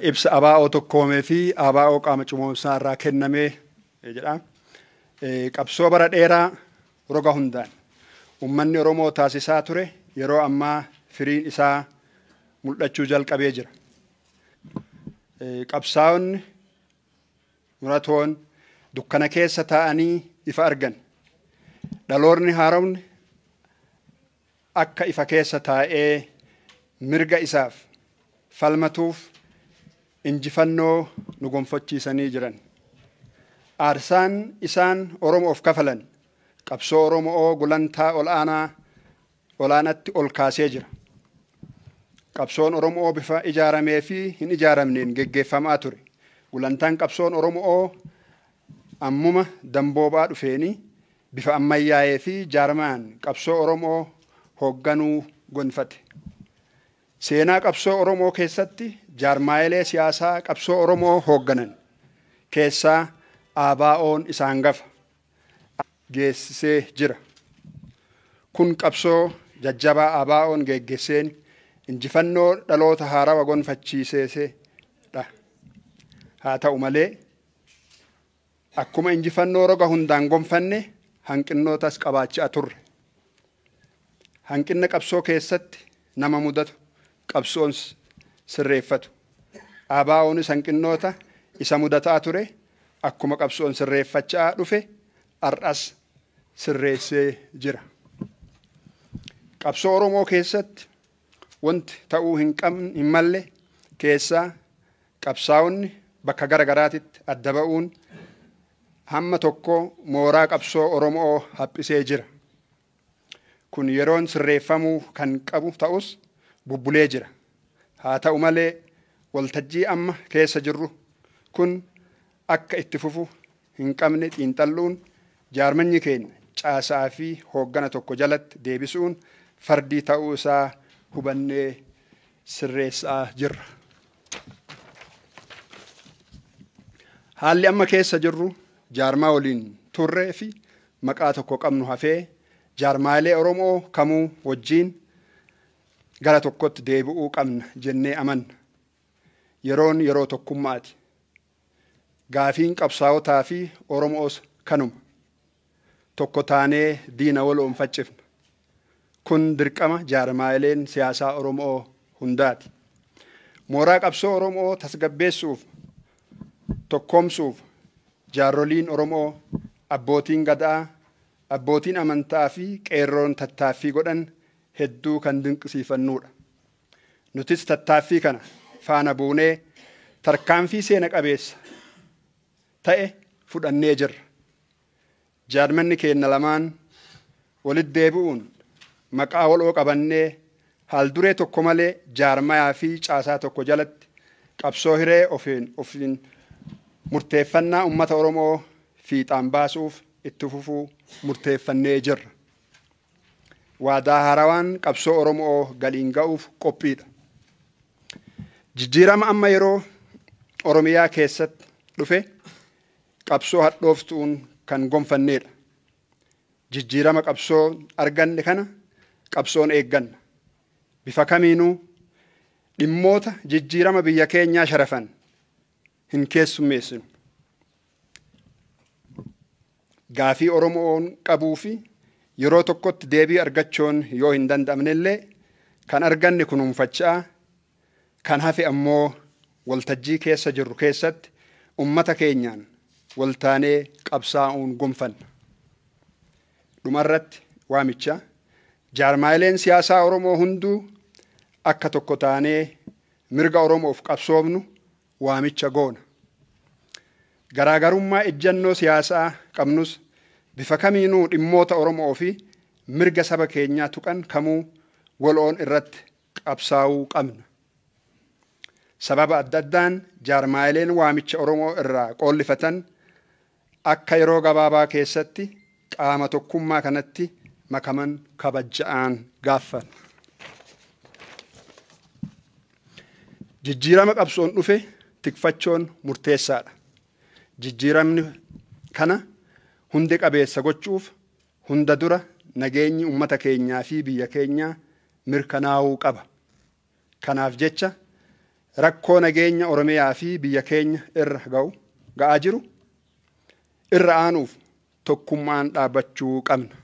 Ibsa ABO tokkoomee fi ABO qaama cimoomsaa irraa kenname jedha. Qabsoo bara dheeraa roga hundaan uummanni Oromoo taasisaa ture yeroo ammaa firiin isaa mul'achuu jalqabee jira. Qabsaa'onni muratoon dukkana keessa taa'anii ifa argan. Dhaloonni haaromni akka ifa keessa taa'ee mirga isaaf falmatuuf injifannoo nu gonfachiisanii jiran. Aarsaan isaan Oromoof kafalan qabsoo Oromoo gulantaa olaanaatti ol kaasee jira. Qabsoon Oromoo bifa ijaaramee fi hin ijaaramneen geggeeffamaa ture. Gulantaan qabsoon Oromoo ammuma damboobaa dhufeeni bifa ammayyaa'ee fi jaarmaan qabsoo Oromoo hoogganuu gonfate. Seenaa qabsoo Oromoo keessatti jaarmaayilee siyaasaa qabsoo Oromoo hoogganan keessaa ABO'n isa hangafa geessisee jira. Kun qabsoo jajjabaa ABO'n geggeesseen injifannoo dhaloota haarawa gonfachiiseedha. Haa ta'u malee akkuma injifannoo roga hundaan gonfanne hanqinnootas qabaachaa turre. Hanqinna qabsoo keessatti nama mudatu qabsoon sirreeffatu. ABO'nis hanqinnoota isa mudataa ture akkuma qabsoon sirreeffachaa dhufe har'as sirreessee jira. Qabsoo Oromoo keessatti wanti ta'uu hin malle keessaa qabsaa'onni bakka gara garaatitti adda ba'uun hamma tokko mooraa qabsoo Oromoo haphisee jira. Kun yeroon sirreeffamuu kan qabu ta'us bubbulee jira. Haa ta'u malee waltajjii amma keessa jirru kun akka itti fufu hin qabne xiinxalluun jaarmanyi keenya caasaa fi hooggana tokko jalatti deebisuun fardii ta'uu isaa hubannee sirreessaa jirra. Haalli amma keessa jirru jaarmaa waliin turree fi maqaa tokko qabnu hafee jaarmaalee Oromoo kamuu wajjiin gara tokkotti deebi'uu qabna jennee amanna. Yeroon yeroo tokkummaati. Gaafiin qabsaa'otaa fi Oromoos kanuma. Tokko taanee diina waloon faccifna. Kun dirqama jaarmaaleen siyaasaa Oromoo hundaati. Mooraa qabsoo Oromoo tasgabbeessuuf, tokkoomsuuf jaarroliin Oromoo, abbootiin gadaa, abbootiin amantaa fi qeerroon tattaaffii godhan hedduu kan dinqisiifannudha. Nutis tattaaffii kana faana buunee tarkaanfii seena qabeessa ta'e fudhannee jirra. Jaarmanni keenya lamaan walitti deebi'uun maqaa waloo qabannee haal duree tokko malee jaarmayaa fi caasaa tokko jalatti qabsoo hiree ofiin murteeffannaa uummata Oromoo fiixaan baasuuf itti fufuu murteeffannee jirra. Waadaa haarawaan qabsoo Oromoo galiin ga'uuf qophiidha. Jijjiirama amma yeroo Oromiyaa keessatti dhufe qabsoo hadhooftuun kan gonfanneedha. Jijjiirama qabsoo arganne kana qabsoon eegganna. Bifa kamiinuu dhimmoota jijjiirama biyya keenyaa sharafan hin keessummeessinu. Gaafii Oromoon qabuu fi yeroo tokkotti deebii argachuun yoo hin danda'amnellee kan arganne kunuunfachaa kan hafe ammoo waltajjii keessa jirru keessatti ummata keenyaan waltaanee qabsaa'uun gonfanna. Dhumarratti waamicha jaarmaayileen siyaasaa Oromoo hunduu akka tokko taanee mirga Oromoof qabsoofnu waamicha goona. Garaagarummaa ejjannoo siyaasaa qabnus bifa kamiinuu dhimmoota Oromoo fi mirga saba keenyaa tuqan kamuu waloon irratti qabsaa'uu qabna. Sababa adda addaan jaarmaayileen waamicha Oromoo irraa qoollifatan akka yeroo gabaabaa keessatti qaama tokkummaa kanatti makaman kabaja'aan gaaffan. Jijjiirama qabsoon dhufe tikfachuun murteessaadha. Jijjiiramni kana hunde qabeessa gochuuf hunda dura nageenyi uummata keenyaa fi biyya keenyaa mirkanaa'uu qaba. Kanaaf jecha Rakkoo nageenya Oromiyaa fi biyya keenya irra ga'aa jiru irra aanuuf tokkummaan dhaabbachuu qabna.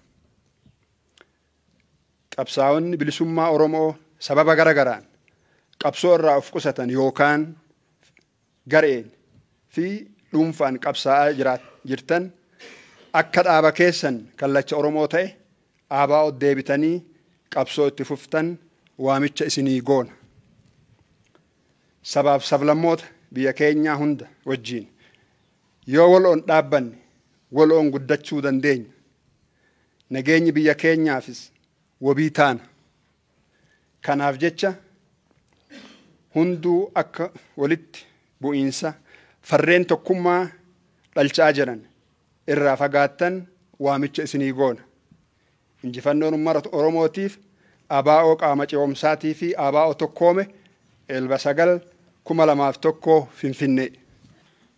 Qabsaa'onni bilisummaa Oromoo sababa garagaraan qabsoo irraa of qusatan yookaan gareen fi dhuunfaan qabsaa'aa jirtan akka dhaaba keessan kallacha Oromoo ta'e ABO deebitanii qabsoo itti fuftan waamicha isinii goona. Sabaaf sablammoota biyya keenyaa hunda wajjiin yoo waloon dhaabbanne waloon guddachuu dandeenya. Nageenyi biyya keenyaafis wabii taana. Kanaaf jecha hunduu akka walitti bu'iinsa farreen tokkummaa dhalchaa jiran irraa fagaattan waamicha isinii goona. Injifannoon uummata Oromootiif ABO qaama ce'umsaatii fi ABO tokkoome Elba 9 2001 Finfinnee.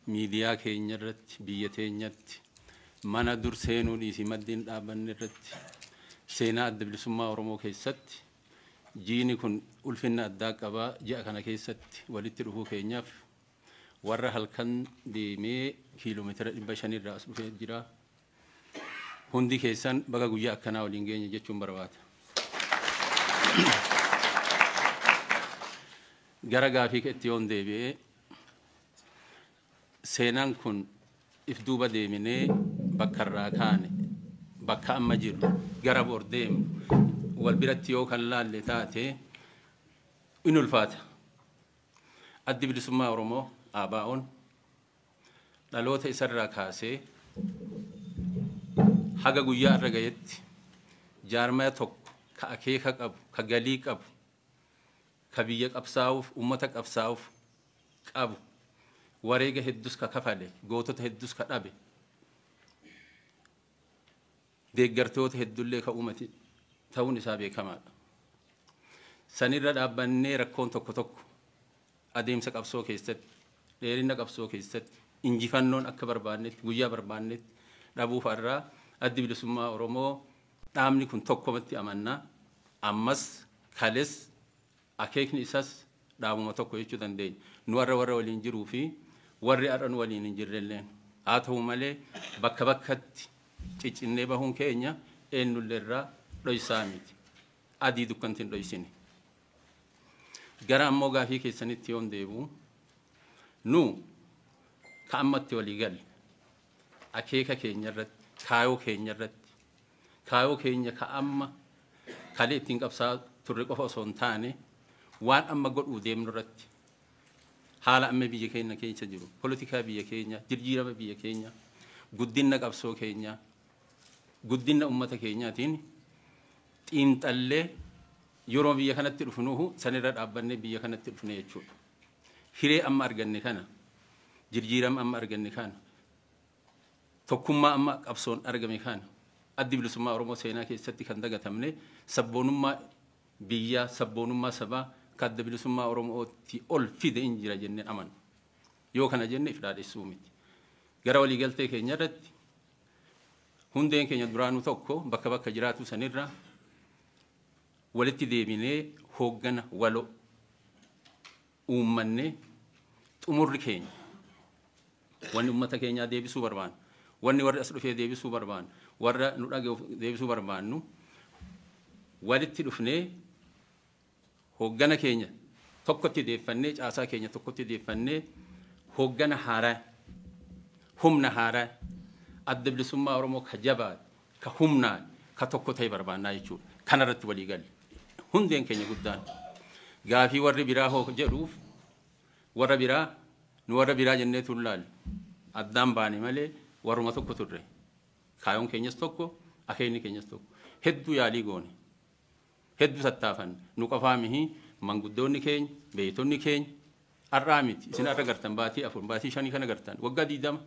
Miidiyaa keenya irratti biyya teenyatti mana dur seenuu dhiisii maddiin dhaabbanne irratti seenaa adda bilisummaa Oromoo keessatti jiini kun ulfinna addaa qabaa. Ji'a kana keessatti walitti dhufuu keenyaaf warra halkan deemee kiiloomeetira 500 irraa as dhufee jira. Hundi keessan baga guyyaa akkanaa waliin geenye jechuun barbaada. Gara gaafii itti yoon deebi'ee seenaan kun if duuba deeminee bakka irraa kaane bakka amma jirru gara bor deemnu wal biratti yoo kan laalle taate in ulfaata. Addi bilisummaa Oromoo ABO'n dhaloota isarraa kaasee haga guyyaa irra gahetti jaarmaya tokko ka akeeka qabu, ka galii qabu, ka biyya qabsaa'uuf, uummata qabsaa'uuf qabu, wareega heddus ka kafale, gootota heddus ka dhabe, deeggartoota heddullee ka uummati ta'uun isaa beekamaadha. Sanirra dhaabbannee rakkoon tokko tokko adeemsa qabsoo keessatti, dheerina qabsoo keessatti, injifannoon akka barbaannetti, guyyaa barbaannetti dhabuuf irraa addi bilisummaa Oromoo dhaabni kun tokkomatti amannaa. Ammas kales akeekni isas dhaabuma tokko jechuu dandeenya. Nu warra waliin jiruu fi warri har'a nu waliin hin jirrelleen haa ta'u malee bakka bakkatti ciccinnee bahuun keenya eenyullee irraa dhoysaa miti. Adii dukkanti hin dhoysine. Gara ammoo gaafii keessanitti yoon deebi'u nu ka ammatti walii galle akeeka keenya irratti, kaayoo keenya irratti, kaayoo keenya ka amma kalee ittiin qabsaa turre qofa osoo hin taane waan amma godhuu deemnu irratti haala amma biyya keenya keessa jiru, polotikaa biyya keenya, jijjiirama biyya keenya, guddina qabsoo keenya, guddina uummata keenyaatiin xiinxallee yeroo biyya kanatti dhufnuhu sanirra dhaabbannee biyya kanatti dhufne jechuudha. Hiree amma arganne kana, jijjiirama amma arganne kana, tokkummaa amma qabsoon argame kana addi bilisummaa Oromoo seenaa keessatti kan dagatamne sabboonummaa biyyaa, sabboonummaa sabaa ka adda bilisummaa Oromootti ol fide hin jira jennee amanu. Yoo kana jenne if dhaadhessuu miti. Gara waliigaltee keenya irratti hundeen keenya duraanuu tokko bakka bakka jiraatu sanirra walitti deebinee hooggana waloo uummanne xumurri keenya wanni uummata keenyaa deebisuu barbaannu, wanni warri as dhufee deebisuu barbaannu, warra nu dhaga'uuf deebisuu barbaannu walitti dhufnee hooggana keenya tokkotti deeffannee caasaa keenya tokkotti deeffannee hooggana haaraa, humna haaraa adda bilisummaa Oromoo ka jabaa, ka humnaa, ka tokko ta'e barbaannaa jechuudha. Kanarratti walii galle. Hundeen keenya guddaan gaafii warri biraa hoo jedhuuf warra biraa nu warra biraa jennee tullaalle addaan baane malee warruma tokko turre. Kaayoon keenyas tokko, akeekni keenyas tokko. Hedduu yaalii goone, hedduu tattaafanne. Nu qofaa mihi manguddoonni keenya, beeytonni keenya har'aa miti. Isin har'a gartan baatii 4, baatii 5 kana gartan waggaa 20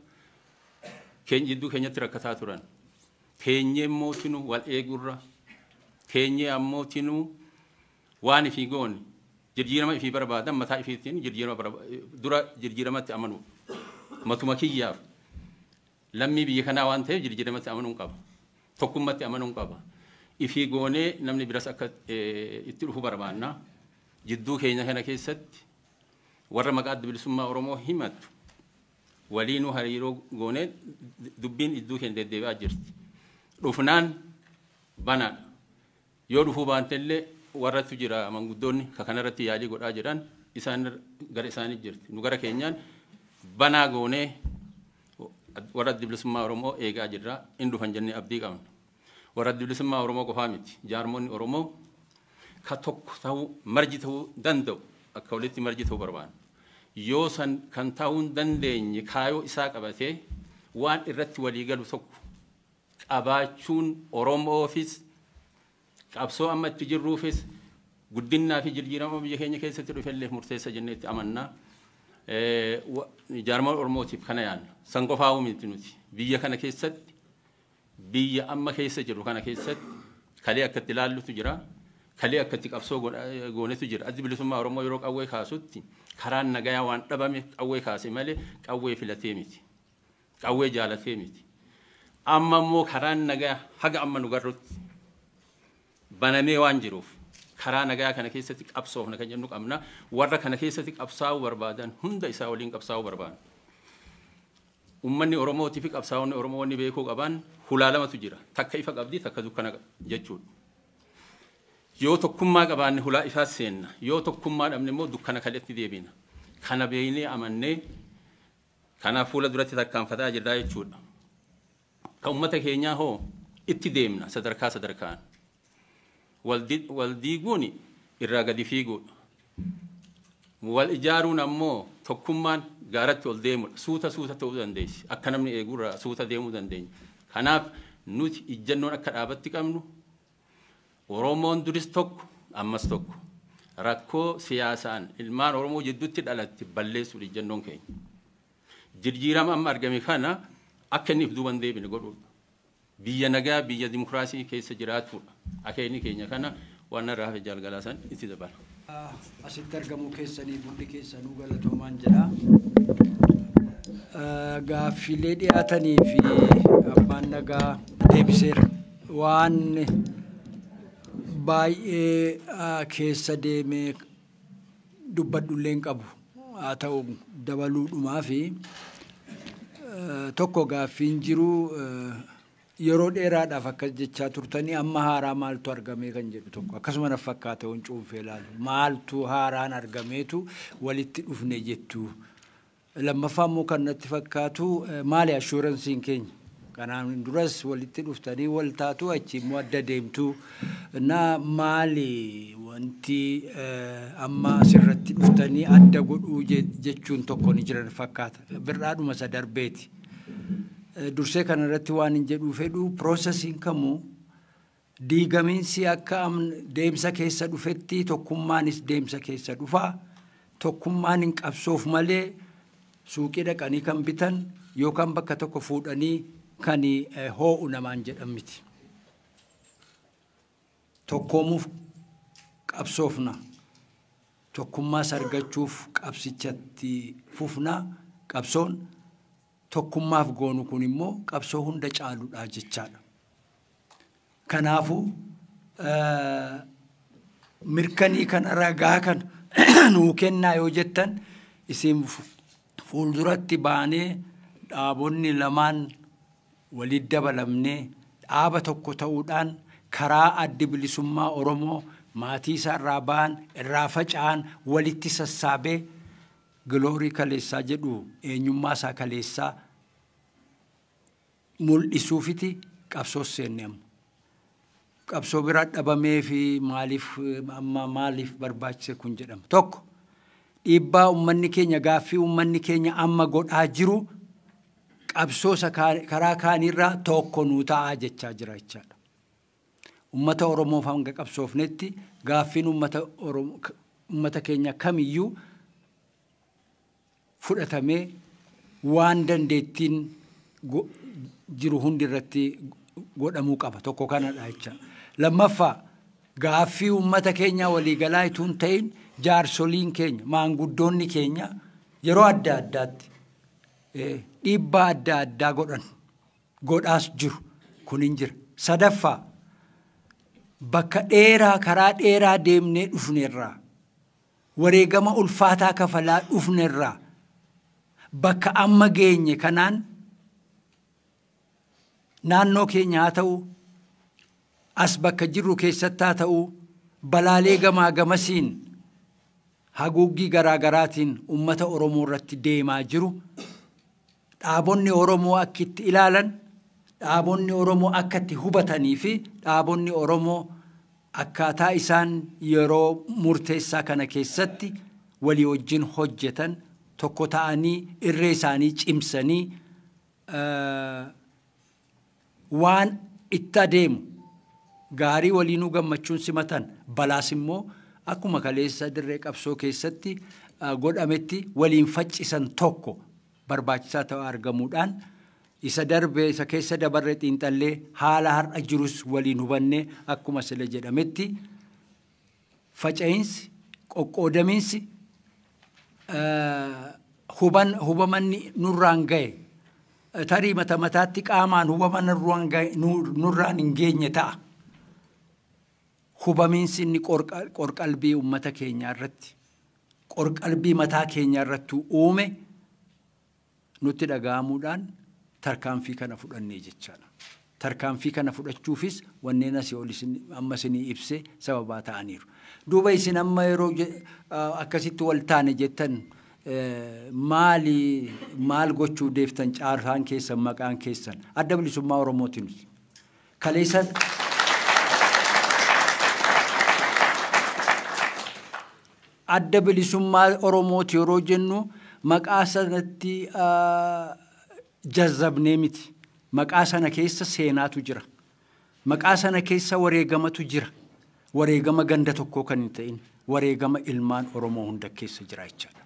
keenya jidduu keenyatti rakkataa turan. Keenyee mootinuu wal eegurra, keenyee ammootinuu waan ifii goone jijjiirama ifii barbaadan mataa ifiitiin jijjiirama dura jijjiiramatti amanuu. Matuma kiyyaaf lammii biyya kanaa waan ta'eef jijjiiramatti amanuun qaba. Tokkummatti amanuun qaba. Ifii goonee namni biras akka itti dhufu barbaanna. Jidduu keenya kana keessatti Warra maqaa Adda Bilisummaa Oromoo himatu waliinuu hariiroo goonee dubbiin iddoo keenya deddeebi'aa jirti. Dhufnaan banaadha. Yoo dhufuu baantellee warratu jira manguddoonni ka kanarratti yaalii godhaa jiran isaan gara isaanii jirti. Nu gara keenyaan banaa goonee warra Adda Bilisummaa Oromoo eegaa jirra. In dhufan jennee abdii qabna. Warra Adda Bilisummaa Oromoo qofaa miti. Jaarmonni Oromoo ka tokko ta'uu marji ta'uu danda'u akka walitti marji ta'uu barbaanna. Yoo san kan ta'uu hin dandeenye kaayoo isaa qabatee waan irratti walii galu tokko qabaachuun Oromoofis qabsoo amma itti jirruufis guddinaa fi jijjiirama biyya keenya keessatti dhufellee murteessa jennee itti amannaa. Jaarmota Oromootiif kana yaadna. San qofaa miti nuti. Biyya kana keessatti biyya amma keessa jirru kana keessatti kalee akka itti ilaallutu jira. Kalee akka itti qabsoo goonetu jira. Addi Bilisummaa Oromoo yeroo qawwee kaasutti karaan nagayaa waan dhabame qawwee kaase malee qawwee filatee miti. Qawwee jaalatee miti. Amma immoo karaan nagayaa haga amma nu garrutti banamee waan jiruuf karaa nagayaa kana keessatti qabsoofna kan jennu qabna. Warra kana keessatti qabsaa'uu barbaadan hunda isaa waliin qabsaa'uu barbaadna. Uummanni Oromootii fi qabsaa'onni Oromoo wanni beekuu qaban hulaa lamatu jira. Takka ifa qabdi takka dukkana jechuudha. Yoo tokkummaa qabaanne hulaa ifaa seenna. Yoo tokkummaa dhabne immoo dukkana kaletti deebina. Kana beeknee amannee kanaaf fuula duratti tarkaanfataa jirra jechuudha. Kan uummata keenyaa hoo itti deemna sadarkaa sadarkaan. Wal diiguun irraa gadi fiiguudha. Wal ijaaruun ammoo tokkummaan gaaratti ol deemudha. Suuta suuta ta'uu dandeessi. Akka namni eegurraa suuta deemuu dandeenya. Kanaaf nuti ijjannoon akka dhaabatti qabnu Oromoon duris tokko ammas tokko. Rakkoo siyaasaan ilmaan Oromoo jidduutti dhalatte balleessuudha ijjannoon keenya. Jijjiirama amma argame kana akka inni if duuban deebine godhuudha. Biyya nagaa biyya dimokiraasii keessa jiraatudha. Akeekni keenya kana waan narraa hafe jaalgalaasan itti dabala. Asitti argamuu keessanii hundi keessanuu galatoomaan jedha. Gaaffilee dhiyaatanii fi abbaan nagaa deebiseera. Waan baay'ee keessa deemee dubbadhullee hin qabu. Haa ta'u dabaluudhumaa fi tokko gaaffiin jiru yeroo dheeraadhaaf akkas jechaa turtanii amma haaraa maaltu argamee kan jedhu tokko akkasuma na fakkaata waan cuunfee ilaalu maaltu haaraan argameetu walitti dhufne jettu. Lammaffaa immoo kan natti fakkaatu maali ashuuransiin keenya? Kanaan duras walitti dhuftanii wal taatu achi immoo adda deemtu. Na maali wanti amma asirratti dhuftanii adda godhuu jechuun tokko ni jiran fakkaata. Birraadhuma isa darbeeti. Dursee kanarratti waan hin jedhuu fedhu piroosesiin kamuu diigamiinsi akka deemsa keessa dhufetti tokkummaanis deemsa keessa dhufaa. Tokkummaan hin qabsoof malee suuqii dhaqanii kan bitan yookaan bakka tokko fuudhanii kan hoo'u namaan jedhan miti. Tokkoomuuf qabsoofna. Tokkummaas argachuuf qabsichatti fufna. Qabsoon tokkummaaf goonu kun immoo qabsoo hunda caaludha jechaadha. Kanaafuu mirkanii kana ragaa kana nuu kennaa yoo jettan isin fuulduratti baanee dhaabonni lamaan walitti dabalamnee dhaaba tokko ta'uudhaan karaa Addi Bilisummaa Oromoo maatii isaa irraa ba'an irraa faca'an walitti sassaabee giloorii kaleessaa jedhu eenyummaa isaa kaleessaa mul'isuufiti qabsoo seenne amma. Qabsoo biraa dhabamee fi maaliif amma maaliif barbaachise kun jedhama. Tokko dhiibbaa uummanni keenya gaaffii uummanni keenya amma godhaa jiru qabsoo isa karaa kaanirraa tokko nuu ta'aa jechaa jira jechaadha. Uummata Oromoof hanga qabsoofnetti gaaffiin uummata keenya kamiyyuu fudhatamee waan dandeettiin jiru hundi irratti godhamuu qaba. Tokko kanadha jecha. Lammaffaa gaaffii uummata keenya waliigalaa itoo hin ta'in jaarsoliin keenya maanguddoonni keenya yeroo adda addaatti dhiibbaa adda addaa godhan godhaas jiru kun hin jira. Sadaffaa bakka dheeraa karaa dheeraa deemnee dhufneerraa Wareegama ulfaataa kafalaa dhufnerraa bakka amma geenye kanaan naannoo keenya haa ta'u, as bakka jirru keessatti haa ta'u, balaalee gamaa gamasiin haguuggii garaa garaatiin uummata Oromoo irratti deemaa jiru dhaabonni Oromoo akka itti ilaalan, dhaabonni Oromoo akka itti hubatanii fi dhaabonni Oromoo akkaataa isaan yeroo murteessaa kana keessatti walii wajjin hojjetan tokko ta'anii irree isaanii cimsanii waan itti adeemu gaarii waliinuu gammachuun simatan, balaas immoo akkuma kaleessa dirree qabsoo keessatti godhametti waliin faccisan tokko barbaachisaa ta'uu argamuudhaan isa darbee isa keessa dabarree xiinxallee haala har'a jirus waliin hubannee akkuma sila jedhametti faca'insi qoqqoodamiinsi hubamanni nurraan ga'e tarii mata mataatti qaamaan hubama nurraan hin geenye ta'a. Hubamiinsi inni qorqalbii uummata keenyaa irratti qorqalbii mataa keenyaa irratti uume nutti dhaga'amuudhaan tarkaanfii kana fudhannee jechaadha. Tarkaanfii kana fudhachuufis wanneen asii ol amma isinii ibsee sababaa ta'aniiru. Duuba isin amma yeroo akkasitti wal taane jettan maali maal gochuu deeftan caasaan keessan maqaan keessan Adda Bilisummaa Oromootiin kaleessa Adda Bilisummaa Oromooti yeroo jennu maqaa sanatti jazzabnee miti. Maqaa sana keessa seenaatu jira. Maqaa sana keessa wareegamatu jira. Wareegama ganda tokkoo kan hin ta'in wareegama ilmaan Oromoo hunda keessa jira jechaadha.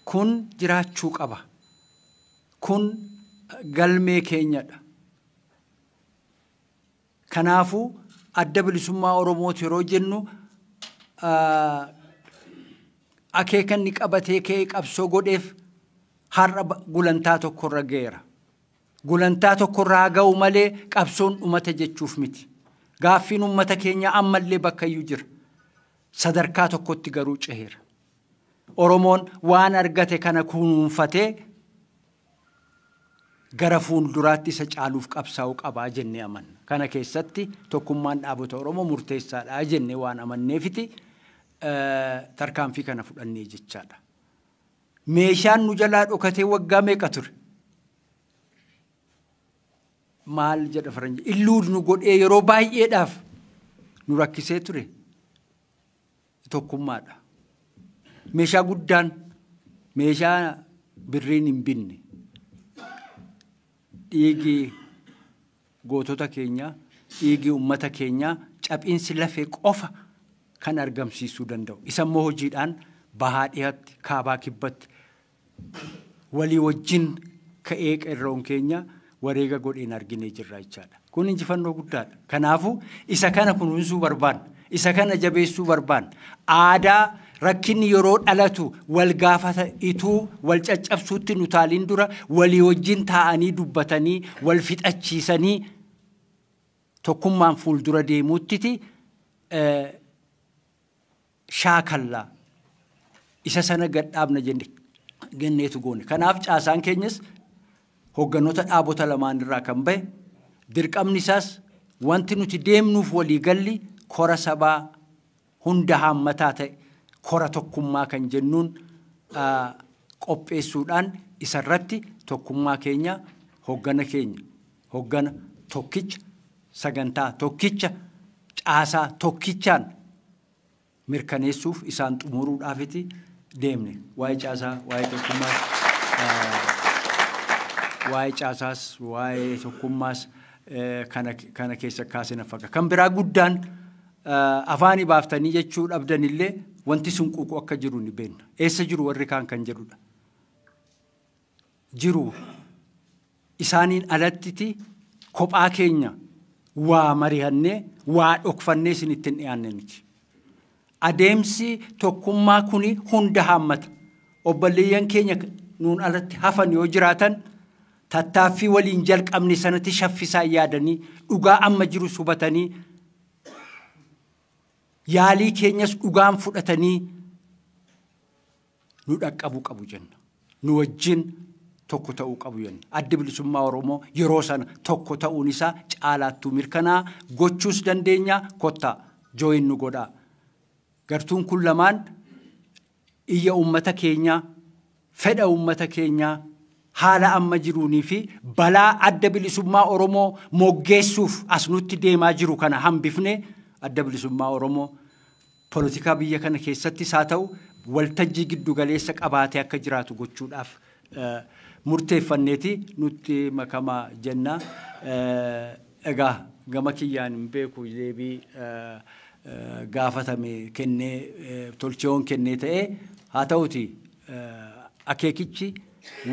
Kun jiraachuu qaba. Kun galmee keenyadha. Kanaafuu Adda Bilisummaa Oromooti yeroo jennu akeekanni qabatee ka'ee qabsoo godheef har'a gulantaa tokkorra ga'eera. Gulantaa tokkorraa ga'u malee qabsoon dhumate jechuuf miti. Gaaffiin uummata keenyaa ammallee bakkayyuu jira. Sadarkaa tokkotti garuu ceheera. Oromoon waan argate kana kunuunfatee gara fuulduraatti isa caaluuf qabsaa'uu qabaa jennee amanna. Kana keessatti tokkummaan dhaabota Oromoo murteessaadha jennee waan amanneefiti tarkaanfii kana fudhannee jechaadha. Meeshaan nu jalaa dhokatee waggaa meeqa ture? Maal jedha faranjii? Illuud nu godhee yeroo baay'eedhaaf nu rakkisee ture. Tokkummaadha. Meeshaa guddaan meeshaa birriin hin binne. Dhiigi gootota keenyaa, dhiigi uummata keenyaa caphiinsi lafee qofa kan argamsiisuu danda'u. Isa immoo hojiidhaan bahaa dhiyaatti, kaabaa kibbatti walii wajjin ka'ee qeerroon keenya wareega godheen arginee jirra jechaadha. Kun injifannoo guddaadha. Kanaafuu isa kana kunuunsuu barbaanna. Isa kana jabeessuu barbaanna. Aadaa rakkinni yeroo dhalatu wal gaafata ituu wal caccabsuutti nu taaliin dura walii wajjin taa'anii dubbatanii wal fixachiisanii tokkummaan fuuldura deemuuttiti shaakallaa isa sana gadhaabna jenneetu goone. Kanaaf caasaan keenyas hogganoota dhaabota lamaan irraa kan bahe dirqamni isaas wanti nuti deemnuuf walii galli kora sabaa hunda haammataa ta'e kora tokkummaa kan jennuun qopheessuudhaan isarratti tokkummaa keenya hoggana keenya hoggana tokkicha sagantaa tokkicha caasaa tokkichaan mirkaneessuuf isaan xumuruudhaafiti deemne. Waa'ee caasaa, waa'ee tokkummaas, waa'ee caasaas, waa'ee tokkummaas kana keessa kaasina fakka. Kan biraa guddaan afaanii baaftanii jechuu dhabdanillee wanti sun quuqu akka jiru ni beekna. Eessa jiru warri kaan kan jedhudha. Jiru isaaniin alattiti kophaa keenya waa marihannee waa dhokfannee isinitti hin dhiyaanne miti. Adeemsi tokkummaa kuni hunda haammata. Obboleeyyan keenya nuun alatti hafan yoo jiraatan tattaaffii waliin jalqabne sanatti shaffisaa yaadanii dhugaa amma jiru hubatanii Yaalii keenyas dhugaan fudhatanii nu dhaqqabuu qabu jenna. Nu wajjin tokko ta'uu qabu jenna. Addi Bilisummaa Oromoo yeroo sana tokko ta'uun isaa caalaattuu mirkanaa gochuus dandeenya, kottaa jooyin nu godhaa. Gartuun kun lamaan iyya uummata keenyaa, fedha uummata keenyaa, haala amma jiruunii fi balaa Adda Bilisummaa Oromoo moggeessuuf as nutti deemaa jiru kana hambifnee Adda Bilisummaa Oromoo poolitikaa biyya kana keessattis haa ta'u waltajjii giddu galeessa qabaatee akka jiraatu gochuudhaaf murteeffanneeti nutti makamaa jenna. Egaa gama kiyyaan hin beeku deebii gaafatame kennee tolcheewwan kennee ta'ee haa ta'uti akeekichi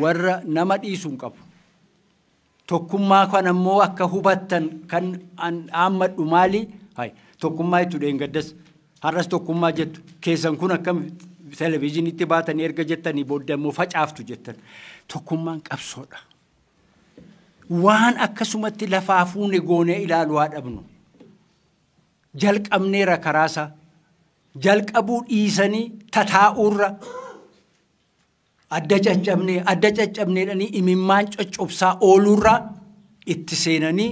warra nama dhiisuu hin qabu. Tokkummaa kan ammoo akka hubattan kan dhaammadhu maali? Tokkummaa jettu dheengaddas har'as tokkummaa jettu keessan kun akkam televezyiiniitti baatanii erga jettanii booddee ammoo facaaftu jettan. Tokkummaan qabsoodha. Waan akkasumatti lafaa fuune goonee ilaaluu haa dhabnu. Jalqabneera karaasa. Jalqabuu dhiisanii tataa'uurra adda caccabnee adda caccabneedhanii imimmaan coccobsaa ooluurra itti seenanii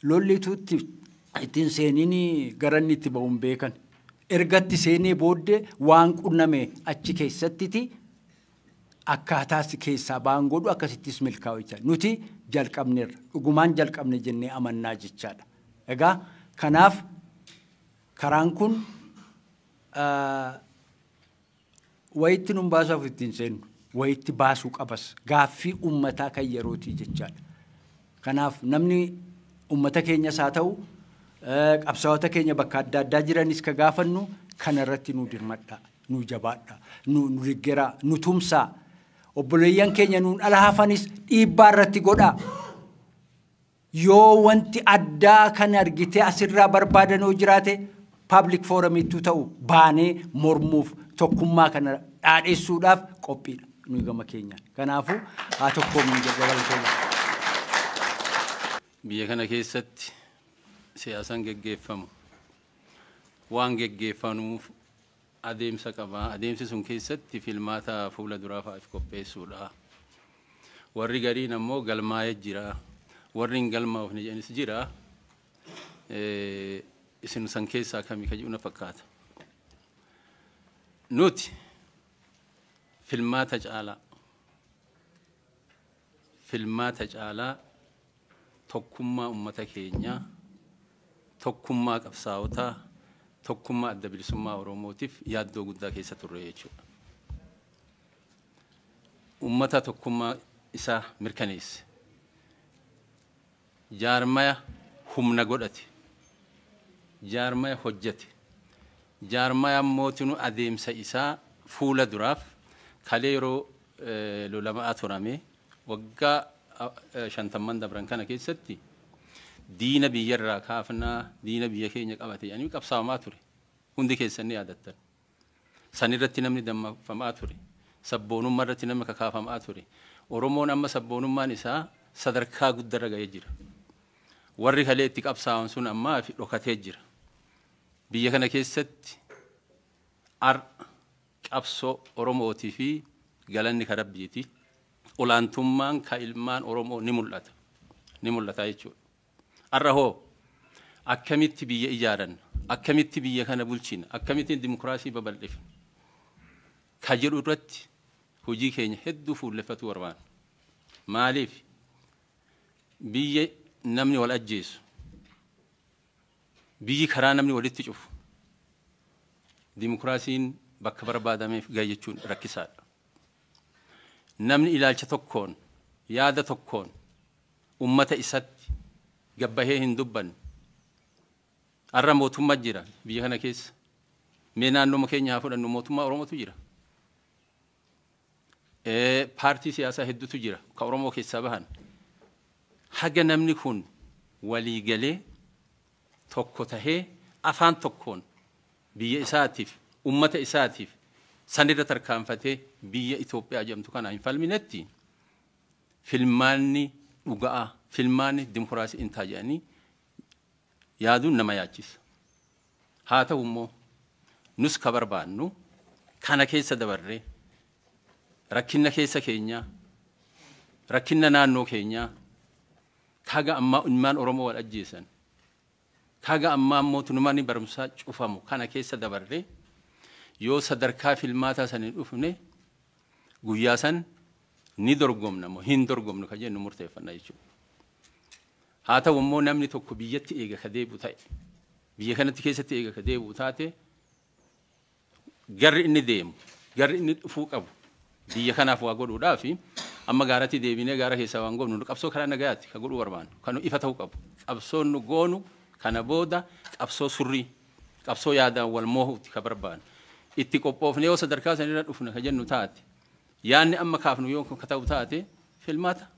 lollitu ittiin seeniin garanni itti ba'uun beekan. Ergatti seenee booddee waan qunname achi keessattiti akkaataas keessaa ba'an godhu akkasittis milkaa'u jechaadha. Nuti jalqabneerra dhugumaan jalqabne jennee amannaa jechaadha. Egaa kanaaf karaan kun wayitti nun baasuuf ittiin seennu wayitti baasuu qabas gaaffii uummataa kan yerootii jechaadha. Kanaaf namni uummata keenyas haa ta'u qabsaa'ota keenya bakka adda addaa jiranis ka gaafannu kanarratti nu dirmadha, nu jabaadha, nu deeggaraa, nu tumsaa. Obboleeyyan keenya nuun ala hafanis dhiibbaa irratti godhaa. Yoo wanti addaa kan argitee asirraa barbaadan yoo jiraate public forumittuu ta'u baanee mormuuf tokkummaa kana dhaadheessuudhaaf qophiidha nuyi gama keenyaan. Kanaafuu haa tokkoomnu gabalatoomaa. Biyya kana keessatti siyaasaan geggeeffamu waan geggeeffamuuf adeemsa qaba. Adeemsi sun keessatti filmaata fuula duraa fa'aaf qopheessuudha. Warri gariin ammoo galmaa'ee jira. Warri hin galmaa'ofne jedhanis jira. Isin san keessaa kamii ka jedhu na fakkaata. Nuti filmaata caalaa tokkummaa uummata keenyaa, tokkummaa qabsaa'otaa, tokkummaa Adda Bilisummaa Oromootiif yaaddoo guddaa keessa turre jechuudha. Uummata tokkummaa isaa mirkaneesse. Jaarmaya humna godhate. Jaarmaya hojjete. Jaarmaya mootinuu adeemsa isaa fuula duraaf kalee yeroo lolamaa turame waggaa 50 dabran kana keessatti diina biyyarraa kaafnaa diina biyya keenya qabate jedhanii qabsaawamaa ture. Hundi keessan ni yaadattan. Sanirratti namni dammaqfamaa ture. Sabboonummaa irratti namni kakaafamaa ture. Oromoon amma sabboonummaan isaa sadarkaa guddarra ga'ee jira. Warri kalee itti qabsaawan sun ammaa fi dhokatee jira. Biyya kana keessatti qabsoo Oromootii fi galanni ka Rabbiiti. Olaantummaan ka ilmaan Oromoo ni mul'ata. Ni mul'ata jechuudha. Har'a hoo akkamitti biyya ijaaranna? Akkamitti biyya kana bulchina? Akkamitti dimokiraasii babal'ifna? Ka jedhu irratti hojii keenya hedduu fuulleffatu barbaanna. Maaliif? Biyya namni wal ajjeesu, biyyi karaa namni walitti cufu, dimokiraasiin bakka barbaadameef gahe jechuun rakkisaadha. Namni ilaalcha tokkoon, yaada tokkoon uummata isatti gabbahee hin dubbanne. Har'a mootummaa jira biyya kana keessa. Mee naannoo keenya haa fudhannu, mootummaa Oromootu jira. Paartii siyaasaa hedduutu jira ka Oromoo keessaa bahan. Haga namni kun walii galee tokko tahee afaan tokkoon biyya isaatiif, uummata isaatiif sanirra tarkaanfatee biyya Itoophiyaa jedhamtu kana hin falminetti filmaanni dhuga'aa, filmaanni dimokiraasii hin ta'a jedhanii yaaduun nama yaachisa. Haa ta'u immoo nus ka barbaannu kana keessa dabarree rakkinna keessa keenyaa, rakkinna naannoo keenyaa, kaga ammaa ilmaan Oromoo wal ajjeesan, kaga ammaa immoo tunumaan barumsaa cufamu kana keessa dabarree yoo sadarkaa filmaataa san hin dhufne guyyaa san ni dorgomna moo hin dorgomnu ka jennu murteeffanna jechuudha. Haa ta'u immoo namni tokko biyyatti eega ka deebi'u ta'e, biyya kanatti keessatti eega ka deebi'u taate, garri inni deemu, garri inni dhufuu qabu biyya kanaaf waa godhuudhaaf amma gaaratti deebinee gaara keessaa waan goonu qabsoo karaa nagayaatti ka godhuu barbaannu kan ifa ta'uu qabu. Qabsoon nu goonu kana booda qabsoo surrii, qabsoo yaadaan wal moohuutti ka barbaannu. Itti qophoofnee yoo sadarkaa sanirra dhufna ka jennu taate, yaanni amma kaafnu yoo ka ta'u taate, filmaata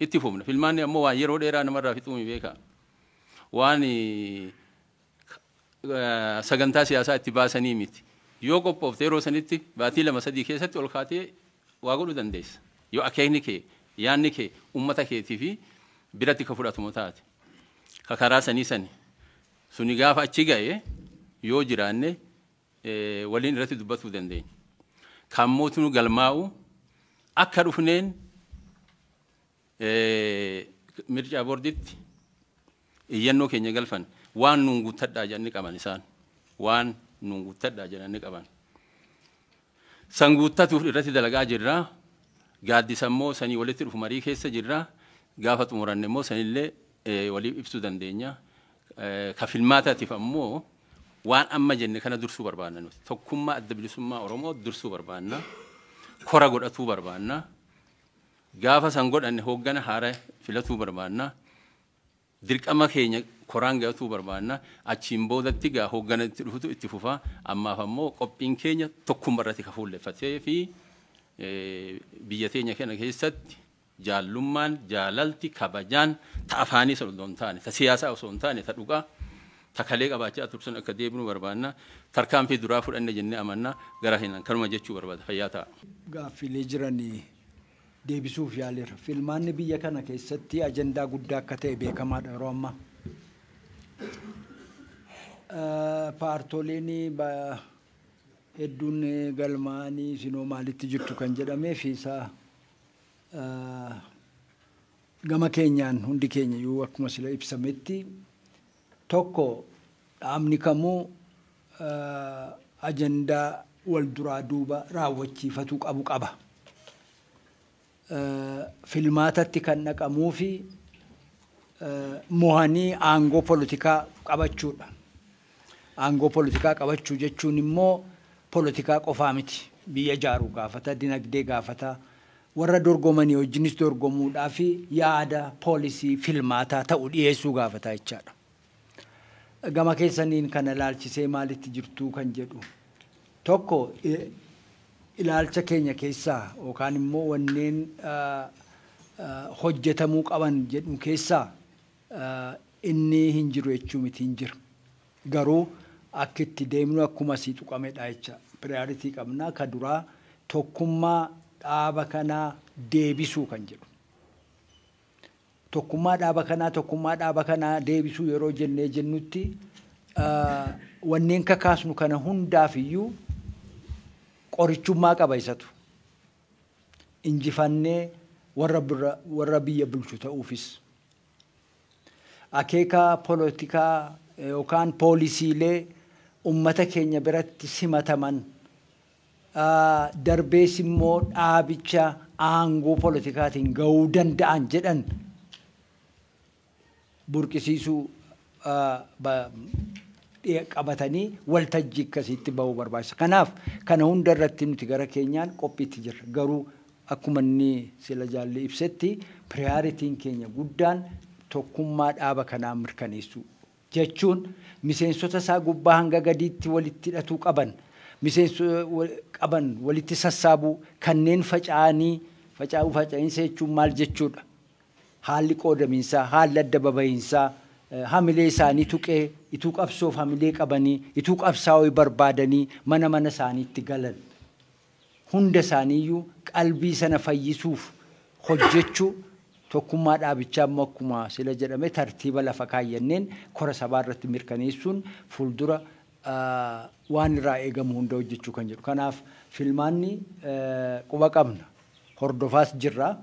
itti fufna. Filmaanni ammoo waan yeroo dheeraa namarraa fixuu mi beekaa. Waan sagantaa siyaasaa itti baasanii miti. Yoo qophoofte yeroo sanitti baatii 2-3 keessatti ol kaatee waa godhuu dandeessa. Yoo akeekni kee, yaanni kee uummata keetii fi biratti ka fudhatamu taate. Ka karaa sanii sani. Suni gaafa achi ga'e yoo jiraanne waliin irratti dubbatuu dandeenya. Kan mootu galmaa'u akka dhufneen mircaa boorditti iyyannoo keenya galfan waan nuun guuttadhaa jedhanii qaban isaan. Waan nuun guuttadhaa jedhanii qaban. San guuttatuuf irratti dalagaa jirra. Gaaddisa immoo sanii walitti dhufu marii keessa jirra. Gaafa xumuranne immoo sanillee waliif ibsuu dandeenya. Ka filmaataatiif ammoo waan amma jenne kana dursuu barbaanna nuti. Tokkummaa Adda Bilisummaa Oromoo dursuu barbaanna. Kora godhatuu barbaanna. Gaafa san godhanne hooggana haaraa filatuu barbaanna. Dirqama keenya koraan gahatuu barbaanna. Achiin boodatti gaa hooggana itti dhufutu itti fufa. Ammaaf ammoo qophiin keenya tokkummaa irratti ka fuulleffatee fi biyya teenya kana keessatti jaallummaan, jaalalti, kabajaan ta afaanii sana osoo hin taane, ta siyaasaa osoo hin taane, ta dhugaa, ta kalee qabaachaa tursan akka deebinu barbaanna. Tarkaanfii duraa fudhanne jennee amanna. Gara hinaan kanuma jechuu barbaada. Fayyaa ta'a. Gaaffilee jiran deebisuuf yaaleera. Filmaanni biyya kana keessatti ajandaa guddaa akka ta'e beekamaadha yeroo ammaa. Paartoleen hedduun galmaanii isinoo maalitti jirtu kan jedhamee fi isa gama keenyaan hundi keenya iyyuu akkuma sila ibsametti tokko dhaabni kamuu ajandaa wal duraa duuba raawwachiifatuu qabu qaba. Filmaatatti kan dhaqamuu fi mo'anii aangoo polotikaa qabachuudha. Aangoo polotikaa qabachuu jechuun immoo polotikaa qofaa miti. Biyya ijaaruu gaafata, dinagdee gaafata. Warra dorgomanii wajjinis dorgomuudhaa fi yaada poolisii filmaataa ta'u dhiyeessuu gaafata jechaadha. Gama keessaniin kana ilaalchisee maalitti jirtuu kan jedhu. Tokko ilaalcha keenya keessaa yookaan immoo wanneen hojjetamuu qaban jedhu keessaa inni hin jiru jechuu miti, hin jira. Garuu akka itti deemnu akkuma asii tuqamedha jecha. Piriyaaritii qabna ka duraa tokkummaa dhaaba kanaa deebisuu kan jedhu. Tokkummaa dhaaba kanaa, tokkummaa dhaaba kanaa deebisuu yeroo jennee jennutti wanneen kakaasnu kana hundaaf iyyuu qorichummaa qaba isatu. Injifannee warra biyya bulchu ta'uufis. Akeeka polotikaa yookaan poolisiilee ummata keenya biratti simataman darbees immoo dhaabicha aangoo polotikaatiin gahuu danda'an jedhan burqisiisuu qabatanii waltajjii akkasiitti bahuu barbaachisa. Kanaaf kana hunda irratti nuti gara keenyaan qophiitti jirra. Garuu akkuma inni sila jaalli ibsetti piriyaaritiin keenya guddaan tokkummaa dhaaba kanaa mirkaneessuu jechuun miseensota isaa gubbaa hanga gadiitti walitti hidhatuu qaban, miseensota qaban walitti sassaabuu, kanneen faca'anii faca'uu, faca'iinsa jechuun maal jechuudha? Haalli qoodamiinsaa, haalli adda baba'iinsaa hamilee isaanii tuqee ituu qabsoof hamilee qabanii ituu qabsaa'uu barbaadanii mana mana isaaniitti galan. Hunda isaaniiyyuu qalbii sana fayyisuuf hojjechuu, tokkummaa dhaabichaa immoo akkuma sila jedhame tartiiba lafa kaayyanneen kora sabaa irratti mirkaneessuun fuuldura waan irraa eegamu hunda hojjechuu kan jedhu. Kanaaf filmaanni quba qabna. Hordofaas jirra.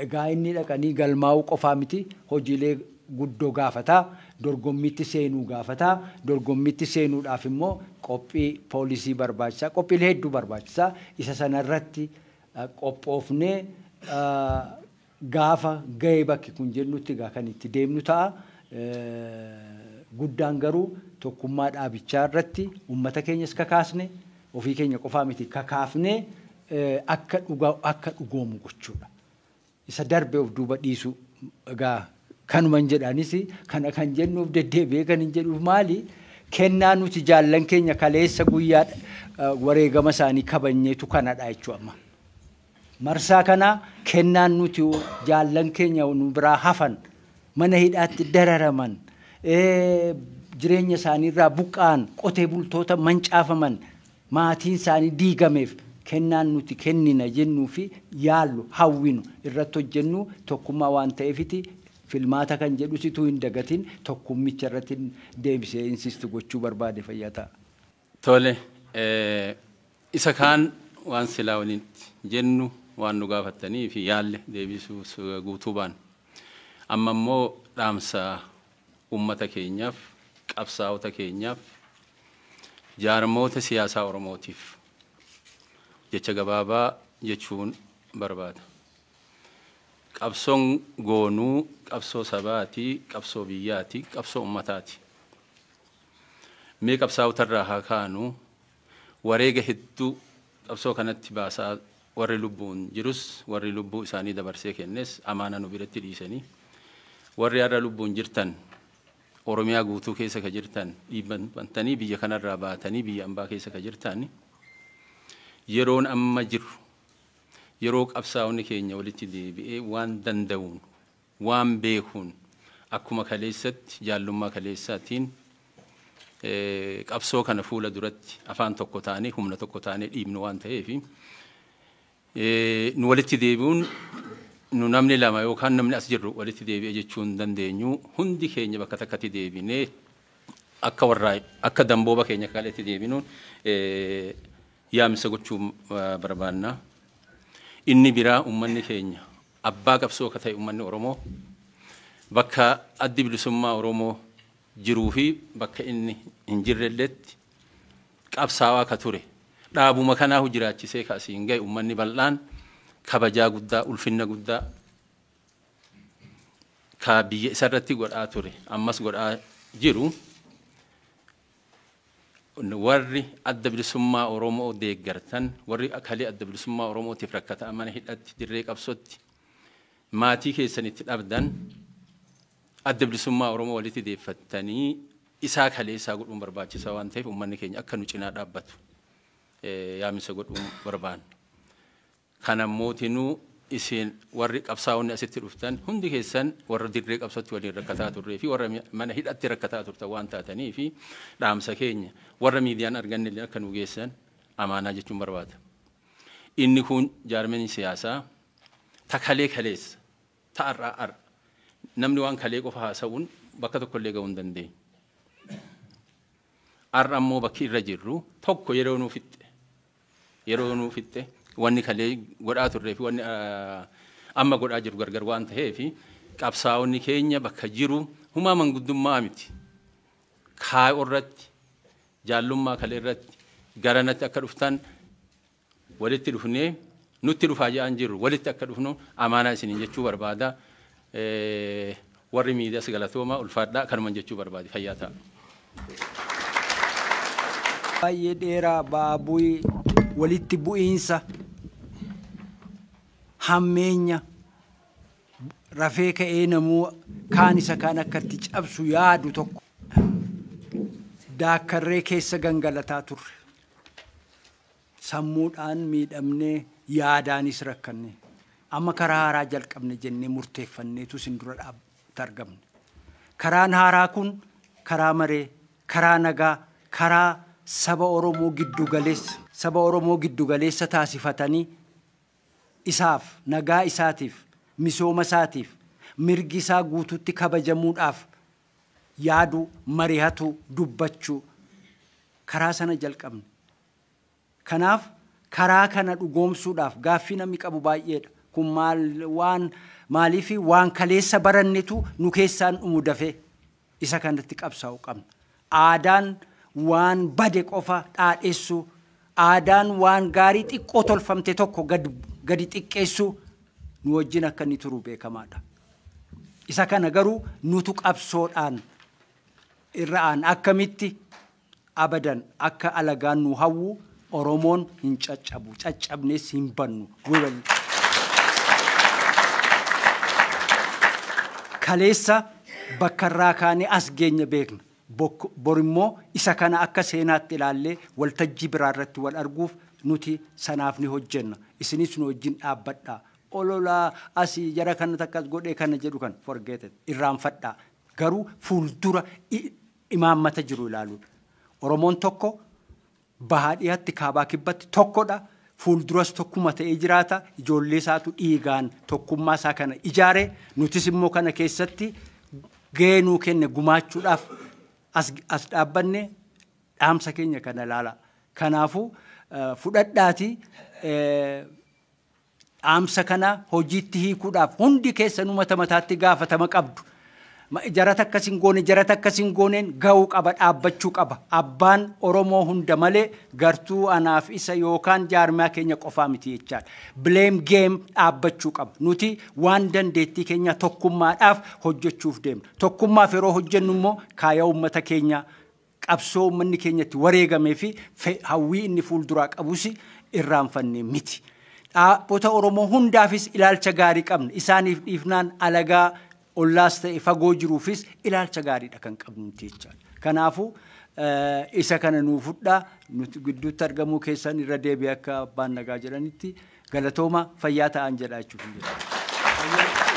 Egaa inni dhaqanii galmaa'uu qofaa miti, hojiilee guddoo gaafataa, dorgommiitti seenuu gaafataa, dorgommiitti seenuudhaaf immoo qophii poolisii barbaachisaa, qophiilee hedduu barbaachisaa. Isa sanarratti qophoofnee gaafa ga'ee bakki kun jennutti egaa kan itti deemnu ta'a. Guddaan garuu tokkummaa dhaabichaa irratti uummata keenyas kakaasne, ofii keenya qofaa miti kakaafnee akka dhugoomu gochuudha. Isa darbe of duuba dhiisu egaa kanuman jedhanis kana kan jennuuf deddeebi'ee kan hin jedhuuf maali? Kennaa nuti jaallan keenya kaleessa guyyaa wareegama isaanii kabajneetu kanadha jechuudha amma. Marsaa kana kennaan nuti jaallan keenya nu biraa hafan, mana hidhaatti dararaman, jireenya isaaniirraa buqqa'an, qotee bultoota mancaafaman, maatiin isaanii diigameef kennaan nuti kennina jennuu fi yaallu hawwinu irratti hojjennu tokkummaa waan ta'eefiti filmaata kan jedhu situu hin dagatin tokkummicha irratti deebisee insistu gochuu barbaade fayyaa ta'a. Tole, isa kaan waan silaa walitti jennu waan nu gaafattanii fi yaalle deebisuu guutuu baanu. Amma immoo dhaamsa uummata keenyaaf, qabsaa'ota keenyaaf, jaarmoota siyaasaa Oromootiif jecha gabaabaa jechuun barbaada. Qabsoon goonuu qabsoo sabaati, qabsoo biyyaati, qabsoo uummataati. Mee qabsaa'otarraa haa kaanu, wareega hedduu qabsoo kanatti baasaa warri lubbuun jirus warri lubbuu isaanii dabarsee kennes amaana nu biratti dhiisanii, warri har'a lubbuun jirtan Oromiyaa guutuu keessa ka jirtan dhiibbantanii biyya kanarraa baatanii biyya ambaa keessa ka jirtan, yeroon amma jiru yeroo qabsaa'onni keenya walitti deebi'ee waan danda'uun waan beekuun akkuma kaleessatti jaallummaa kaleessaatiin qabsoo kana fuula duratti afaan tokko taanee humna tokko taanee dhiibnu waan ta'eef nu walitti deebi'uun nu namni lama yookaan namni as jirru walitti deebi'ee jechuu hin dandeenyu. Hundi keenya bakka takkatti deebinee akka warraa akka dambooba keenya kaleetti deebinuun yaamsa gochuu barbaanna. Inni biraa uummanni keenya abbaa qabsoo akka ta'e uummanni Oromoo bakka addi bilisummaa Oromoo jiruu fi bakka inni hin jirrelletti qabsaawaa akka ture dhaabuma kanaa jiraachisee kaasiin ga'e uummanni bal'aan kabajaa guddaa ulfinna guddaa ka biyya isarratti godhaa ture ammas godhaa jiru. Warri adda bilisummaa Oromoo deeggartan, warri kalee adda bilisummaa Oromootiif rakkata mana hidhatti dirree qabsootti maatii keessanitti dhabdan adda bilisummaa Oromoo walitti deeffattanii isaa kalee isaa godhuun barbaachisaa waan ta'eef uummanni keenya akka nu cinaa dhaabbatu yaamisa godhuun barbaanna. Kana mootinuu isin warri qabsaa'onni asitti dhuftan hundi keessan warra dirree qabsootti waliin rakkataa turree fi warra mana hidhatti rakkataa turtan waan taatanii fi dhaamsa keenya warra miidiyaan arganne illee akka nu geessan amaanaa jechuun barbaada. Inni kun jaarmeen siyaasaa takalee kaleessa ta'arraa arra namni waan kalee qofa haasa'uun bakka tokkollee ga'uu hin dandeenye. Arra ammoo bakki irra jirru tokko yeroo nuu fixxe wanni kalee godhaa turree fi wanni amma godhaa jiru gargar waan ta'eef qabsaa'onni keenya bakka jiru humaa manguddummaa miti. Kaayoo irratti jaallummaa kalee irratti garanatti akka dhuftan walitti dhufnee nutti dhufaa jedhan jirru walitti akka dhufnu amaanaa isiniin jechuu barbaada. Warri miidiyaas galatooma ulfaadhaa kanuman jechuu barbaade fayyaa ta'a. Baay'ee dheeraa ba'aa bu'ii walitti bu'iinsa hammeenya rafee ka'ee namuu kaan isa kaan akkatti cabsu yaadu tokko daakkarree keessa gangalataa turre. Sammuudhaan miidhamnee yaadaanis rakkanne amma karaa haaraa jalqabne jennee murteeffanneetu isin dura dhaabbatti argamne. Karaan haaraa kun karaa maree, karaa nagaa, karaa saba Oromoo giddugaleessa taasifatanii isaaf nagaa isaatiif misooma isaatiif mirgi isaa guutuutti kabajamuudhaaf Yaaduu, mari'atuu, dubbachuu karaa sana jalqabne. Kanaaf karaa kana dhugoomsuudhaaf gaaffii namni qabu baay'eedha. Kun maal waan maaliif waan kaleessa barannetu nu keessaan dhumu dafee isa kanatti qabsaa'uu qabna. Aadaan waan bade qofa dhaadheessuu, aadaan waan gaarii xiqqoo tolfamte tokko gadi xiqqeessuu nu wajjin akka inni turu beekamaadha. Isa kana garuu nutu qabsoodhaan irra aan akkamitti abadan akka alagaan nu hawwu Oromoon hin caccabu, caccabnes hin bannu. Kaleessa bakka irraa kaanee as geenye beekna. Borimmoo isa kana akka seenaatti ilaallee waltajjii biraa irratti wal arguuf nuti sanaaf ni hojjenna. Isinis nu wajjin dhaabbadhaa. Ololaa asii jara kana takkas godhee kana jedhu kan forget it irraanfadhaa. Garuu fuuldura imaammata jiru ilaaluudha. Oromoon tokko bahaa dhiyaatti kaabaa kibbatti tokkodha. Fuulduras tokkuma ta'ee jiraata. Ijoollee isaatu dhiigaan tokkummaa isaa kana ijaare. Nutis immoo kana keessatti gahee nuu kenne gumaachuudhaaf as dhaabbanne dhaamsa keenya kana ilaala. Kanaafuu fudhadhaatii dhaamsa kana hojiitti hiikuudhaaf hundi keessanuu mata mataatti gaafatama qabdu. Jarata akkas hin goone, jarata akkas hin gooneen ga'uu qaba, dhaabbachuu qaba. Abbaan Oromoo hunda malee gartuu anaaf isa yookaan jaarmaa keenya qofaa miti jechaadha. Blame game dhaabbachuu qaba. Nuti waan dandeettii keenya tokkummaadhaaf hojjechuuf deemna. Tokkummaaf yeroo hojjennu immoo kaayaa uummata keenya qabsoo uummanni keenyatti wareegamee fi hawwii inni fuulduraa qabus irraanfannee miti. Dhaabbota Oromoo hundaafis ilaalcha gaarii qabna. Isaaniif dhiifnaan alagaa ollaas ta'e fagoo jiruufis ilaalcha gaariidha kan qabnu jechaadha. Kanaafuu isa kana nuu fudhaa nuti gidduutti argamuu keessan irra deebi'ee akka abbaan nagaa jedhanitti galatooma fayyaa ta'an jedha jechuuf hin jedhu.